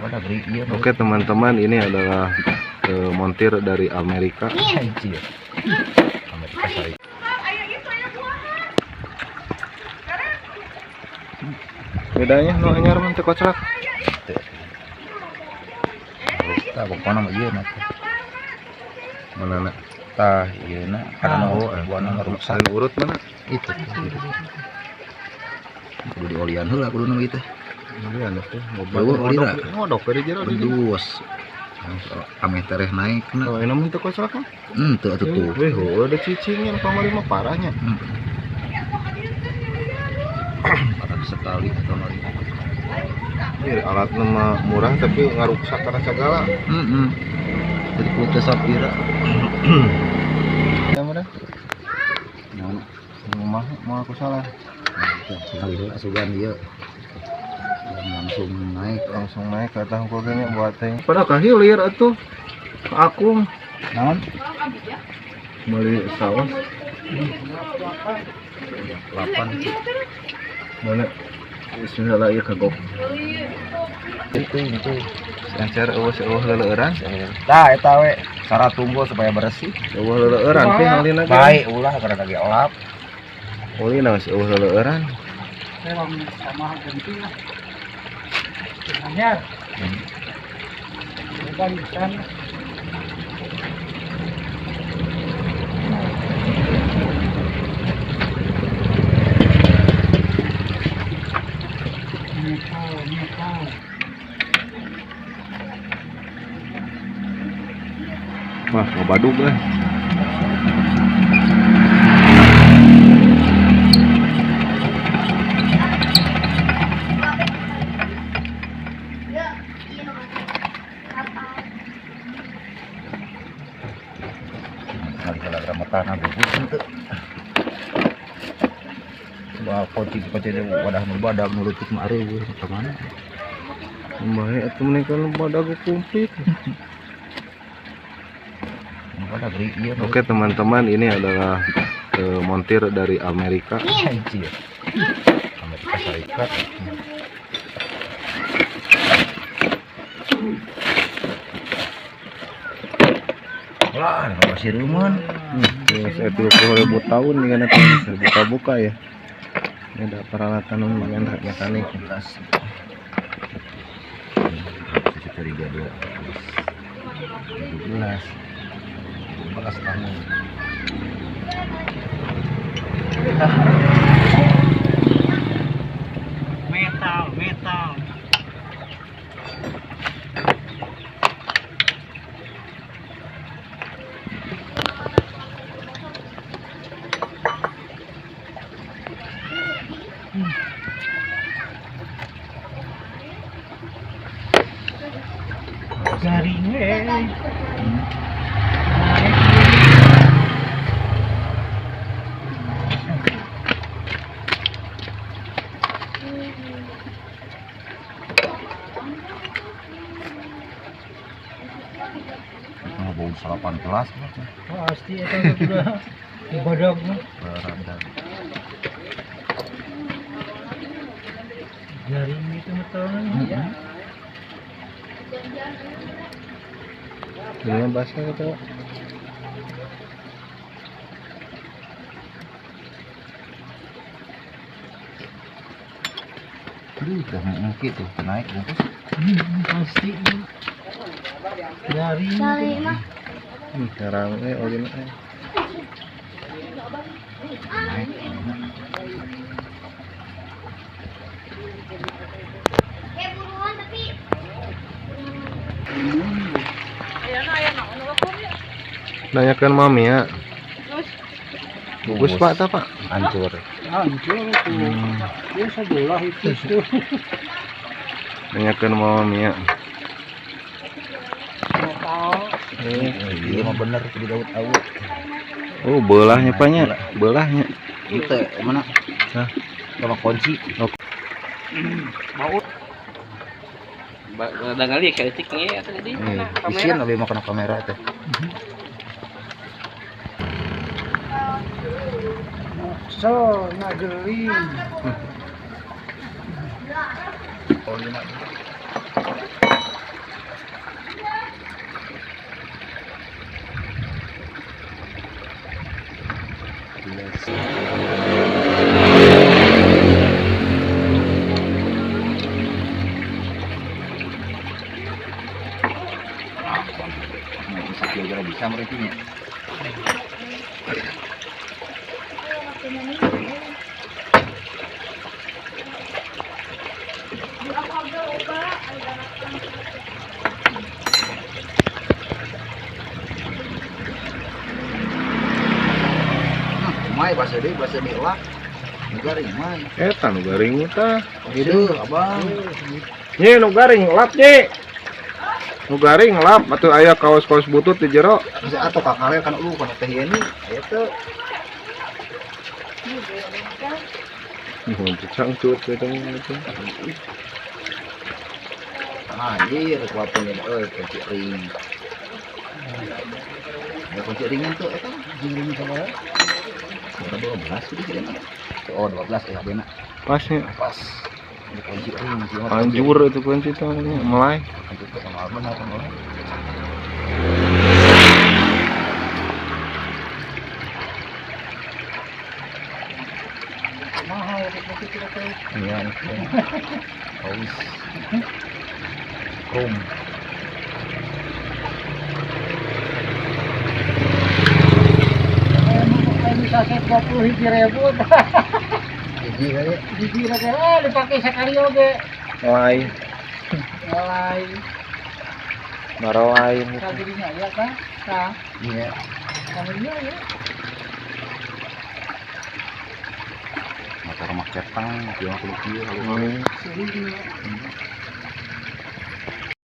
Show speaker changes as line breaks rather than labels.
Oke teman-teman, ini adalah montir dari Amerika.
Amerika Serikat.
Bedanya nu anyar mah teu koclak.
Tah pokona mah ieu na teh.
Mana na?
Tah ieu na karena buana rusak.
Urut mana?
Itu. Kudu diolian heula kudu nu ieu teh.
Olian teh. Ngodok dari jero
bedus. Ameh tereh naik na.
Oh, ini mah teu koclak mah.
Henteu atuh tuh.
Weh, heueuh ada cicingnya kamari mah parahnya.
Parah sekali kamari.
Ini alatnya mah murah tapi ngaruksak karena segala.
Jadi putus sapira.
Ya mana?
Naon?
Rumah mau aku salah.
Kali heula asugan ieu. Langsung naik
ke atas kogenya buat teh. Pada ka hilir atuh. Aku
naon?
Beli saus.
8.
Mana? Bismillah ieu kagok.
Itu.
Encer eueuh leleuran.
Tah eta we syarat tunggu supaya bersih.
Eueuh leleuran teh halina ge.
Bae ulah karena lagi olap.
Ulina geus eueuh leleuran.
Memang sama ganti lah. Anyar. Bukan ikan. Metal.
Wah, ngabadug lah.
Tanah gugus henteu. Coba kunci-kunci wadah nu badag nu leutik mah areueuh ka mana?
Bae atuh meuni badag komplit. Oke teman-teman, ini adalah montir dari Amerika.
Amerika Serikat. Wah, masih rumun.
Saya 30.000 tahun nih kan buka-buka ya. Ini ada peralatan mekanik.
3, 2, 17, 14 tahun.
Metal. Garingnya.
Itu bau 8 kelas.
Pasti itu sudah dibodok. Garing itu metalnya.
Ini basah gitu.
Aduh, udah mungkin tuh naik bungkus.
Pasti garing.
Sekarang ini
Naik.
Buruan tapi.
Nanyakan mami ya. Bagus pak, tak pak?
Hancur.
Hancur itu. Dia sebelah itu.
Nanyakan mami ya.
Iya mah bener di Daud Awut.
Oh belahnya paknya, belahnya.
Itu mana?
Hah?
Sama kunci.
Oh.
Mau. Dangali kritiknya atau jadi
isin lebih mau kena kamera teh.
So, ngageling.
Oh, lima. Kira-kira bisa mereka. Mai bahasa deui bahasa deui lah. Nu garing mai.
Eta nu garing tah.
Hidup abang.
Nyi nu garing lap nyi. Nu garing lap atuh aya kaos-kaos butut di jero.
Bisa atuh kakare kan lu kana teh ini aya teu.
Mun cangcut eta mah itu.
Anjir, kuapun ini euy kunci ring. Ya kunci ringan tuh eta
Ring sabaraha?
12 gitu kira. Oh, 12 ya bena.
Pasnya.
Pas. Ini kunci ring sih.
Anjur itu kunci tuh melai.
Kunci itu sama benar kan.
Mahal kunci itu teh.
Iya, haus. Krom.
Bisa 21.000.
Hiji kali.
Hiji lagi dipakai sekali oge.
Melai.
Melai.
Marolain.
Kagirinya ya kan? Tah.
Iya.
Kagirinya ya.
Motor mah ketang, 50 kieu kalau.
Hmm.